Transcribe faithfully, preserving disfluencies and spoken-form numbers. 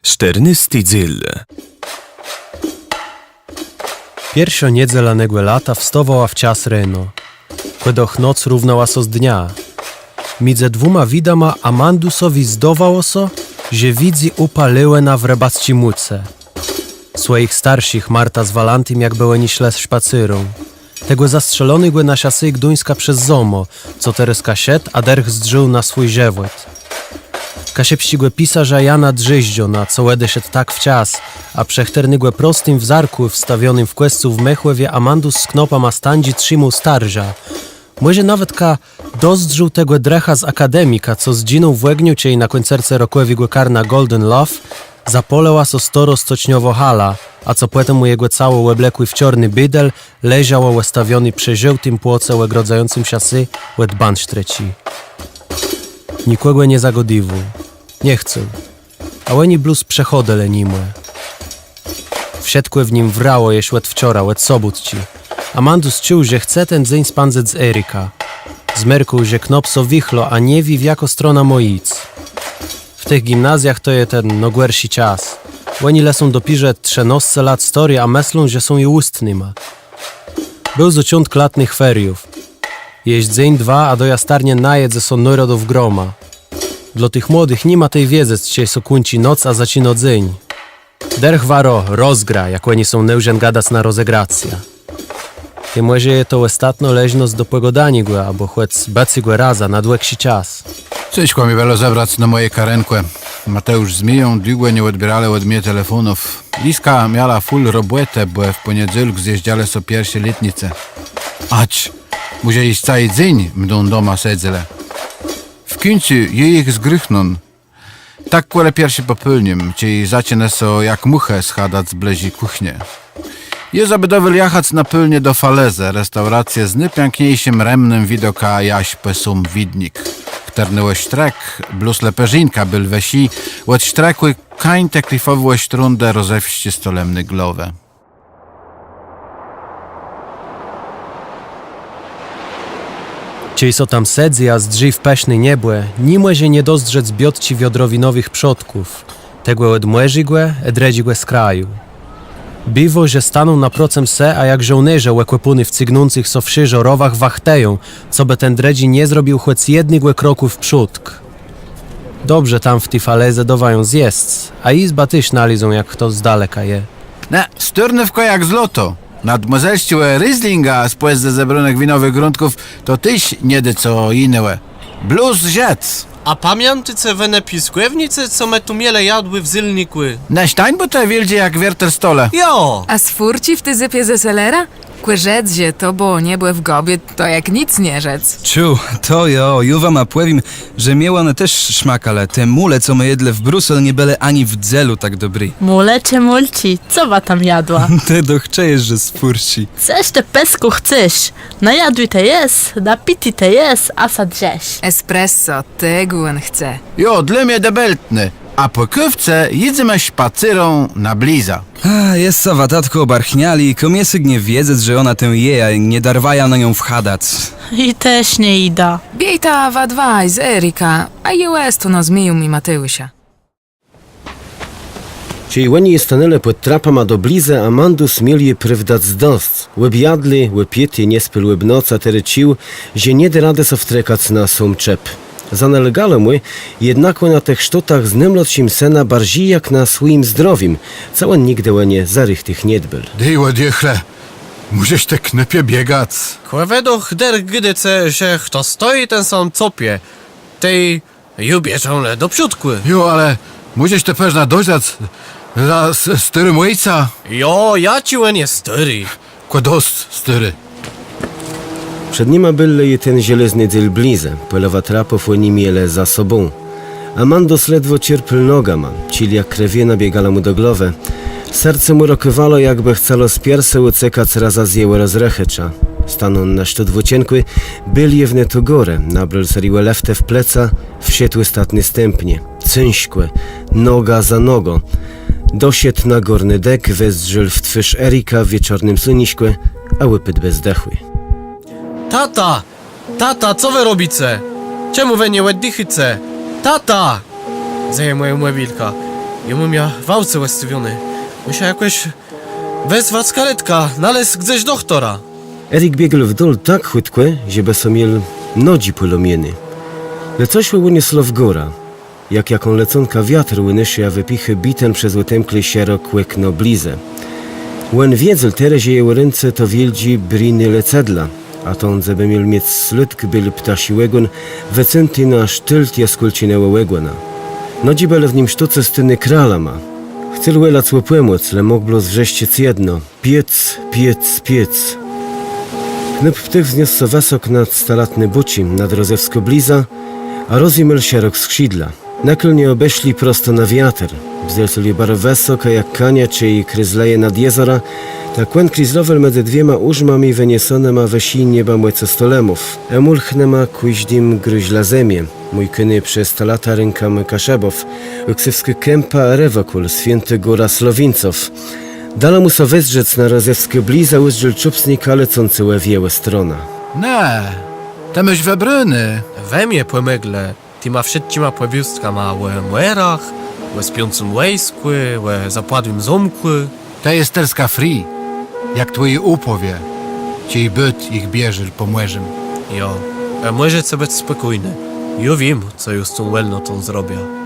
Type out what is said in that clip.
Sztërnôsti dzél. Pierszô niedzela negò lata wstôwała wczas reno. Kò doch noc równała sã z dniã. Midzë dwùma widama Amandusowi zdôwało sã, że widzy òpã Leòna w rëbacczi mùce. Swòjich starszich, Martã z Walãtim, jakbë òni szlë szpacérã. Tegò zastrzelonégò na szasé Gduńska przez ZOMO, co terôzka szedł, a dërch zdrzôł na swój żëwòt. Kaszëbsczégò pisarza Jana Drzéżdżona, co òdeszedł tak wczas, a przë chtërnégò prostim zarkù wstawionym w kòscół w Mechòwie Amandus z knôpama sztãdżi trzimôł starżã. Mòże nawetka dozdrzôł tegò drëcha z Akademika, co zdżinął w ògniu, czej na kòncerce rockòwégò karna Golden Love zapôlëła sã stôrô stoczniowô hala, a co pòtemù jegò cało òblekłé w czôrny bùdel leżało òstawioné przë żôłtim płoce ògrôdzającym szasé òd bansztreczi. Nikògò nie zagôdiwôł. Nie chcôł. A òni blós przechôdelë nimò. Wszëtkò w nim wrało jesz òd wczora, òd sobótczi. Amandus czuł, że chce ten dzéń spãdzëc z Eriką. Zmerkôł, że knôp sã wichlô, a nie wié, w jaką stronã mô jic. W tëch gimnazjach to je ten nôgòrszi czas. Òni le są dopiérze trzënôsce lat stôri, a mëszlą, że są ju ùstnyma. Béł zôczątk latnëch feriów. Jesz dzéń, dwa, a do Jastarnie najedze sã nôrodów groma. Dlô tëch młodëch ni ma tej wiedzec, czej sã kùńczi noc, a zaczinô dzéń. Dërch warô rozgra, jak òni są nôżen gadac, na rozegracjã. Tej mòże je to òstatnô leżnosc do pògôdaniégò, abò chòc bëcégò razã na dłëgszi czas. Cãżkò mie bëło zebrac na mòje karenkò. Mateùsz z Miją długò nie òdbiérelë òd mie telefónów. Liska miała fùl robòtë, bò w pòniedzôłk zjéżdżelë sã pierszi lôtnicë. Acz, mòże jesz całi dzéń mdą doma sedzelë. W kùńcu jô jich zgrëchnã. Tak kòle pierszi pò pôłnim, czej zaczinô sã jak mùchë schadac blëżi kùchnie. Jô zabédowôł jachac na pôłnié do Falezë, restauracje z nôpiãkniészim rëmnym widokã jaż pò sóm Widnik, chtërnégò sztrek, blós le përzinkã béł wëżi òd sztrekù, kańte klifòwégò sztrądu rozewscé stolemné głowë. Czej sã tam sedzy, a zdrzi w pëszné niebò, ni mòże nie dozdrzec biôtczi wiodrowinowëch przódków, tegò òd mòrzégò, ë drëdżégò z kraju. Biwô, że stóną naprocëm se, a jak żôłnérze òkòpóny w cygnącëch sã w szerzã rowach wachtëją, cobë ten drëdżi nie zrobił chòc jednégò krokù w przódk. Dobrze tam w ti Falezë dôwają zjesc, a jizbã téż nalézą, jak chto z daleka je. Ne, stôrnówka jak złoto. Nadmòzelsczégò Rieslinga z pòzdze zebrónëch winowëch grónków to téż nie dô co jinégò. Blós żëc. A pamiãtôce wë ne piôskòwnicë, co më tu mielë jadłé w zélnikù? Ne, sztańbùrtë wiôldżé jak wiertel stolë. Jo! A sfùrczi w ti zupie ze selera? Kò rzec, że to bëło niebò w gãbie, to jak nick nie rzec. Czëj, to jo, jô wama pòwiém, że mie òne téż szmakałë. Te mùle, co më jedlë w Brukselë, nie bëłë ani w dzélu tak dobré. Mùle czë mùlczi? Co wa tam jadła? Të doch czëjesz, że sfùrczi. Cëż të, pëskù, chcesz? Najadłi të jes, napiti të jes, a sã drzesz. Espresso, tegò òn chce. Jo, dlô mie dëbeltné. A pò kôwce jidzemë szpacérã na blizã. A, jesce wa tatkò òbarchniałi, kò mie sygnie wiedzec, że òna tam je, a nie darwają na niã wchadac. I téż nie jidã. Biéjta wa dwaj z Erikã, a jô òstónã z Miją i Mateùszã. Czej òni stanãlë pòd trapama do blizë, Amandus miôł ju prôwdac dosc. Òbjadłi, òpiti, nie spôł òb noc, a terô czuł, że nie dô radë sã wtrëkac na sóm czëp. Zanôlégało mù jednakò na tëch sztótach z nômłodszim sënã barżi jak na swòjim zdrowim, co òn nigdë ò nie za richtich nie dbôł. Dôj òdjachle, mùszisz të, knôpie, biegac. Kò wë doch dërch gôdôce, że chto stoji, ten sã copie. Tej jô bieżã le do przódkù. Jo, ale mùszisz të përznã dozdrzec za s-, stôrim òjcã. Jo, jaczi òn je stôri. Kò dosc stôri. Przed nima béł le ten żelazny dzél blizë, pòłowã trapów òni mielë za sobą. Amandus ledwò czerpôł nogama, czuł, jak krew nabiégała mù do głowë. Serce mù rokòwało, jakbë chcało z piersë ùcekac razã z jegò rozrëchôczã. Stanął na sztót wëczinkù, béł ju wnet ù górë, nabrôł sërégò lëftu w plecë, wszedł òstatné stãpnie. Cãżkò, noga za nogą. Doszedł na górny dek, wezdrzôł w twôrz Erika w wieczornym słuneszkù, a ùpôdł bez dëchù. Tata! Tata, co wë robice? Czemù wë nie òddichôce? Tata! Dze je mòja mòbilka? Jô mùszã w auce òstawioné. Mùszã jakòs wezwac karetkã, nalezc gdzes dochtora. Erik biegł w dół tak chùtkò, że bë so miôł nodżi pòłómóné. Le cos gò ùniosło w górã. Jak jaką lecónkã wiater ùnôszô a wëpichô biten przez òtemkłé szerok òkno blizë. Òn wiedzôł terô, że jegò rãce to wiôldżé brinë lecedła, a tam, dze bë miôł miec slôdk, béł ptôszi ògón, wëcãti na sztôłt jaskùlczënégò ògòna. Nodżi bëłë w nim sztóce stëłé kralama. Chcôł wòłac ò pòmòc, le mógł blós wrzeszczec jedno: Piec, piec, piec. Knôp ptôch wzniósł sã wësok nad stalatné bùczi, nad rozewską blizã, a rozëmiôł szerok skrzidła. Nakôl nie òbeszlë prosto na wiater. Wzniosłë je baro wësok, a jak kania czej krézlëje nad jezorã, tak òn krézlowôł midzë dwiema ùrzmama wëniesónyma wëżi nieba mòcą stolemów, ë mùlchnãła kòżdim gruzlã zemie, mùjkóny przez stalata rãkama Kaszëbów, ksëwskô Kãpa, Rewôkùl, swiãtô góra Słowińców. Dało mù sã wezdrzec na rozewską blizã, ùzdrzôł czôpsnika lecącégò w jegò stronã. Në, të môsz wëbróné. Wë mie pòmòglë tima wszëtczima pòwiôstkama ò mòrach, ò spiącym wòjskù, ò zapadłim zómkù. Të jes terôzka fri, jak twòji òpòwie, czej Bóg jich bieżôł pò mòrzim. Jo, e, mòżece bëc spòkójny. Jô wiém, co jô z tą wòlnotą zrobiã.